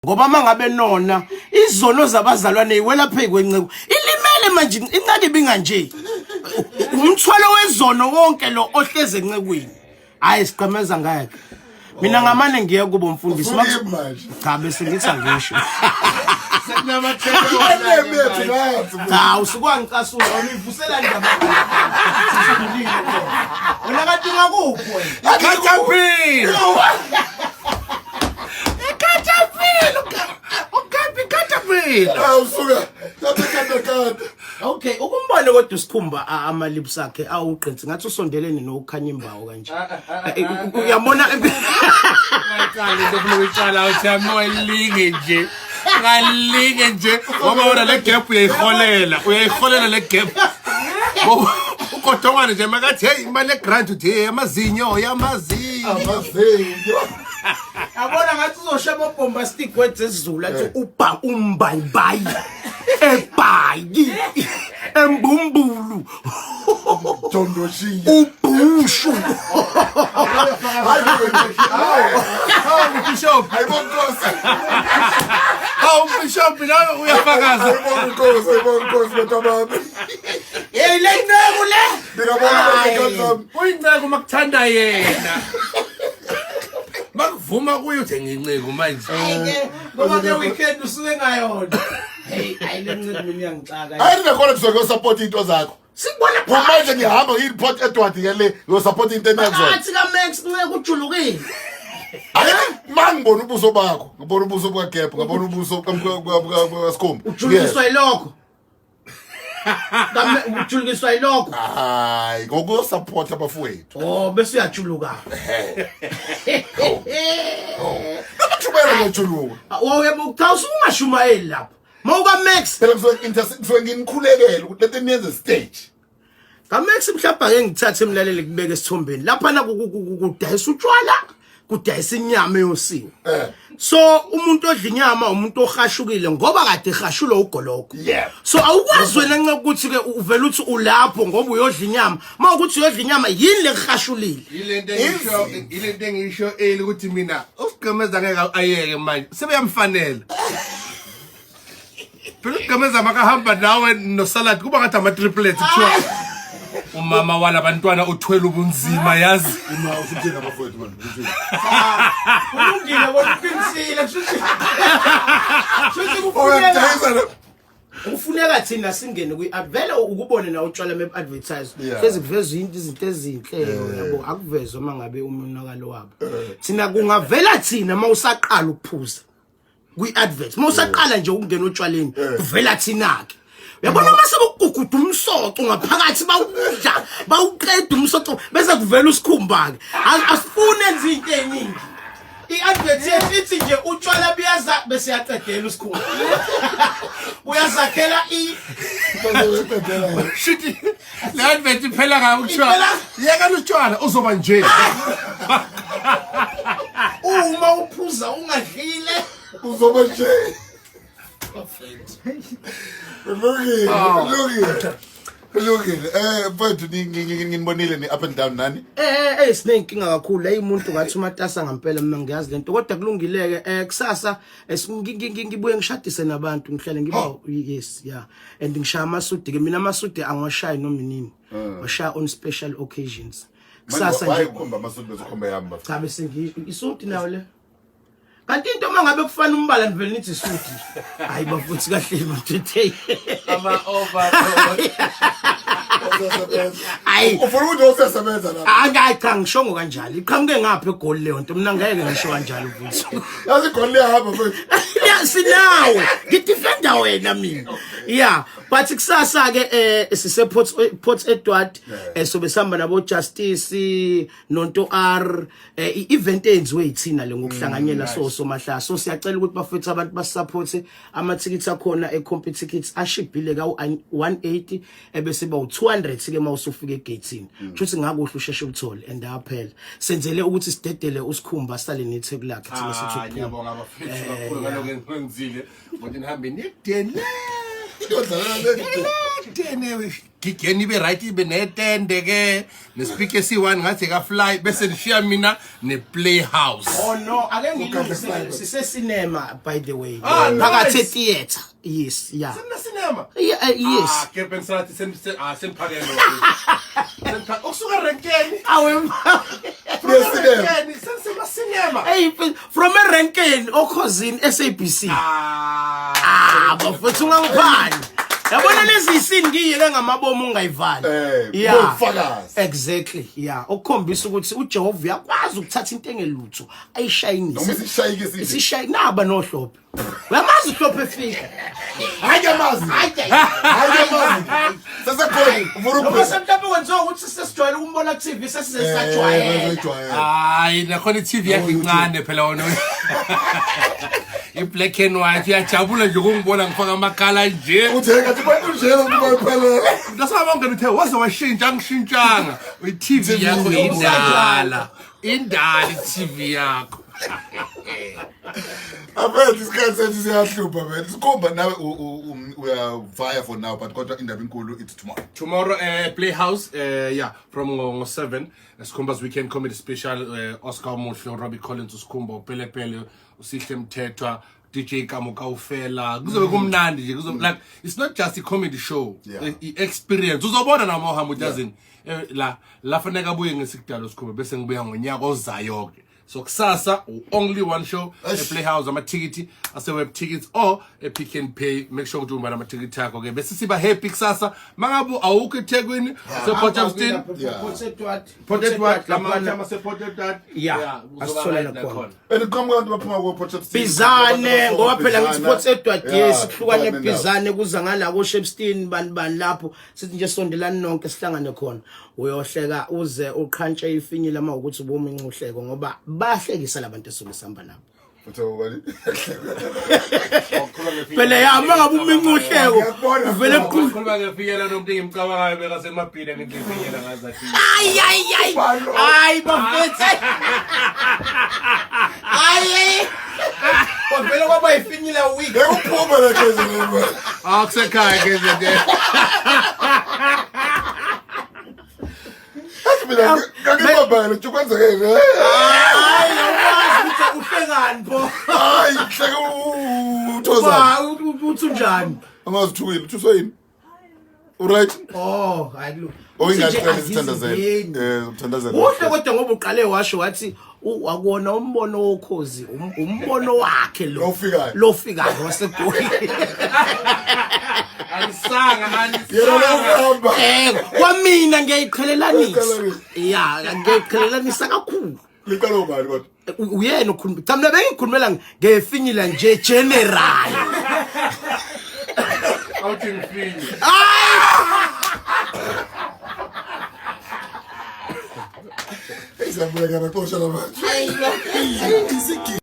Ngoba mangabe nona izono zabazalwane iwela phezu kwenceku. Ilimele manje incane ibinganje. Umthwalo wezono wonke lo ohleze encekweni. Hayi siqhemeza ngeke. Mina ngamane ngiye kubo mfundisi. Ufuna manje. Cha bese ngithi angisho. Enemy yethu nathi. Cha usukwangicasula uyivusela indaba. Wena kanti ungakuphi wena? Caterpillar! Caterpillar! Hawu suka. Lapha kade kade. Okay, ukumbone kodwa usikhumba ama-lips akhe awugqinsi ngathi usondelene nokukhanya imbawo kanje. Uyabona Ngayiqala into ofuna ukuyiqala uthi amolinge nje. Ngalinge nje ngoba wena le gap uyayiholela, uyayiholela le gap. Ngoba ugodongwane nje makathi hey imali egrant uthi hey amazinyo yamazinyo. Amazinyo. Yabona ngathi uzoshaya ama-bombastic words esiZulu athi uba umbayibayi ebhayi embumbulu Dondoshiya. ubhushu. Hawu Bishop, Hayibo Nkosi. hawu Bishop nawe uyafakaza. Hayibo Nkosi, hayibo Nkosi bantabami. Hey le nceku le. Ngiyabonga bantabami zami. Uyinceku makuthanda yena. Makuvuma kuye uthi nginceku manje. Hayi-ke ngoba ke weekend usuke ngayona. Hey hayi le nceku mina iyangixaka. Hayi ngikhona kuzoke usupport into zakho. Sikubona Kumanje ngihamba ngiyi Port Edward ke le ngiyosupport into eniyakuzona. phakathi kaMax nceku ujulukile. Ake mangibona ubuso bakho, ngibona ubuso buka Gap, ngabona ubuso buka Sikhumba. Ujulukiswa yilokho. Ujulukiswa yilokho. Hayi, ngokuyosupport abafowethu. Oh bese uyajuluka. Noma kushumela ngojuluka. Wawuyabuka cha usungashumayeli lapho. Mawuka Max, Phela kusuke kusuke nginikhulekele ukuthi lento niyenze stage. kaMax mhlawumbe ake ngithathe emlaleli kubeke esithombeni. Lapha na kudayisa utshwala, kudayisa inyama eyosiwe. So umuntu odla inyama umuntu ohashukile ngoba kade ehashulwa ugologo. So awukwazi wena nxa ukuthi ke uvela uthi ulapho ngoba uyodla inyama. Mawukuthi uyodla inyama yini lekuhashulile? Yilento engisho, yilento engisho eli ukuthi mina usigqemeza ngeke ayeke manje. Sebeyamfanela. Phela usigqemeza makahamba nawe nosalad kuba ngathi ama triplets kuthiwa umama walabantwana uthwele ubunzima yazi. Uma usuthini abafowethu manje uthini? Kulungile wena uqinisile kushuthi. Kushuthi kufuneka Uyadayisa lo. kufuneka thina singene kwi vele ukubone na utshwala map advertise hlezi kuvezwa into izinto ezinhle yabo akuvezwa mangabe umonakalo wabo thina kungavela thina mawusaqala ukuphuza kwi advert mawusaqala nje ukungena otshwaleni kuvela thina ke uyabona uma sekuguguda umsoco ngaphakathi bawudla bawuqeda umsoco bese kuvela usikhumba ke asifuni enze into eningi i-advert yethu ithi nje utshwala buyaza bese yaqedela usikhumba uyazakhela i Shuthi le advert iphela ngayo kuthiwa yeka utshwala uzoba nje. Uma uphuza ungadlile uzoba nje. Kulungile, kulungile. Kulungile. Mfethu nginibonile ni up and down nani? Sinenkinga kakhulu. Hey umuntu ngathi umatasa ngempela mina ngiyazi lento. Kodwa kulungileke kusasa ngibuye ngishadise nabantu ngihlale ngiba yes yeah. And ngishaya amasudi ke mina amasudi angiwashayi noma inini. Washaya on special occasions. Kusasa nje ukhomba amasudi bese ukhomba yami bafethu. Cha bese ngisho isudi nayo le. Kanti into uma ngabe kufana umbala nivele nithi isudi. Hayi bafuthu kahle mthethe. Ama over. Hayi ufuna ukuthi usesebenza la. Hayi cha ngishongo kanjalo. Iqhamuke ngapha egoli leyo nto mina ngeke ngisho kanjalo futhi. Yazi igoli liyahamba mfethu. Ya sinawe. Ngidefenda wena mina. Yeah, but kusasa ke sise Port Edward sobe sihamba nabo Justice Nonto R i-event eyenziwe yithina le ngokuhlanganyela so somahlaya. So siyacela ukuthi bafethu abantu basupport amathikithi akhona eCompi tickets ashibhile ka 180 ebese ba u200 ke mawusufika egate-ini. Kushuthi ngakuhle usheshe uthole and aphela. Senzele ukuthi sidedele usikhumba sale netheku lakhe thina sithi Ah, ukuphuma. ngiyabonga bafethu kakhulu ngalokho engikwenzile. Ngoba nihambe niyekudeni le. Into odlala le. Itene gigeni ibe right ibe netende ke nespeaker esi-one ngathi ka-fly bese nishiya mina ne-playhouse. Oh no, ake ngilungise sise cinema by the way. Ah, Phakathi nice. theater. Yes, yeah. Sena-cinema? Yeah, yes. Ah, ke bengisathi seniphakeme. Ukusuka renkeni. Awe. From Yes, renkeni senisema-cinema. Hey, from erenkeni okhosini SABC. Ah. Ah, bafethu ungangiphani. Yabona lezi isini ngiyeke ngamabomu ungayivali. Yeah. Ubufakazi. Exactly. Yeah, okukhombisa ukuthi uJehova uyakwazi ukuthatha into engelutho ayishayinise. Noma isishayike sithi. Isishayi naba nohlophe. Uyamazi uhlophe efika. Hayi kuyamazi. Hayi. Hayi kuyamazi. Sesekhona uvula Noma ubheka. semhlawumbe kwenziwa ukuthi sesijwayele ukumbona ku-TV sesizesajwayela. Sesijwayele. Hayi nakhona i-TV yakhe incane phela wona. I-black and white uyajabula nje ukungibona ngifaka amakhala nje. Uthe ngathi bantu njena kuba iphelele. Nasaba ngene uthe waze washintsha angishintshanga. I-TV yakho indala. Indala i-TV yakho. Afethu isikhathi sethu siyahlupha man. Sikhomba nawe uyavaya for now but kodwa indaba enkulu it's tomorrow. Tomorrow Playhouse yeah from ngo 7 Skhumba's Weekend Comedy Special Oscar Muhle, Robbie Collins, uSkhumba, uPele Pele, uSihle Mthethwa, DJ Kamo Kaufela. Kuzobe kumnandi nje kuzobe like it's not just a comedy show. I experience. Uzobona noma uhamba utazini. La la fanele abuye ngesikudalo Skhumba bese ngibuya ngonyaka ozayo ke. So kusasa only one show Eish. e Playhouse amathikithi ase web tickets or e Pick n Pay. Make sure ukuthi ubala amathikithi akho ke bese siba happy kusasa mangabe awukho eThekwini se Port Shepstone Yeah. Port Edward. Port Edward lama se Port Edward. Yeah, asitholana khona. And qhamuka abantu baphuma ko Port Shepstone. Bizane ngoba phela ngithi Port Edward yes kuhlukane Bizane. Bizane kuza ngala ko Shepstone bani bani lapho sithi nje sondelani nonke sihlangane khona uyohleka uze uqhantshe ifinyila uma ukuthi ubuminca uhleko ngoba bayahlekisa labantu esuke sihamba nabo. Uthe ubani? Phela ya uma ngabe uminca uhleko Ngiyakubona. uvele kuqu Khuluma ngefinyela nomuntu engimcabangayo bekasemabhini ngithi ngifinyela ngazathi. Ay ay ay. Ay bafethu. Ay ay. Kwavele kwaba ifinyila week. Ngeke uphume la crazy man. Ah kusekhaya ke nje. Athi mina ngangibambana ukuthi kwenzekeni. Hayi awuwazi ukuthi uhlekani bo. Hayi hleke uthoza. Ba uthi unjani? Angazithukile uthuswe yini? Uright? Oh, hayi lo. Oyingacela sithandazele. Uthandazele. Kuhle kodwa ngoba uqale washo wathi akuwona umbono wokhozi, umbono wakhe lo. Lofikayo. Lofikayo waseGoli. Anisanga Yena anisanga. lokuhamba. Kwamina ngiyayiqhelelanisa. Uyiqhelelanisa. Yeah, ngiyayiqhelelanisa kakhulu. Liqala ubani kodwa? Uyena ukhuluma. Cha mina bengikhulumela ngefinyila nje general. Awuthi ngifinye. Hey, siyabuleka naxosha labantu.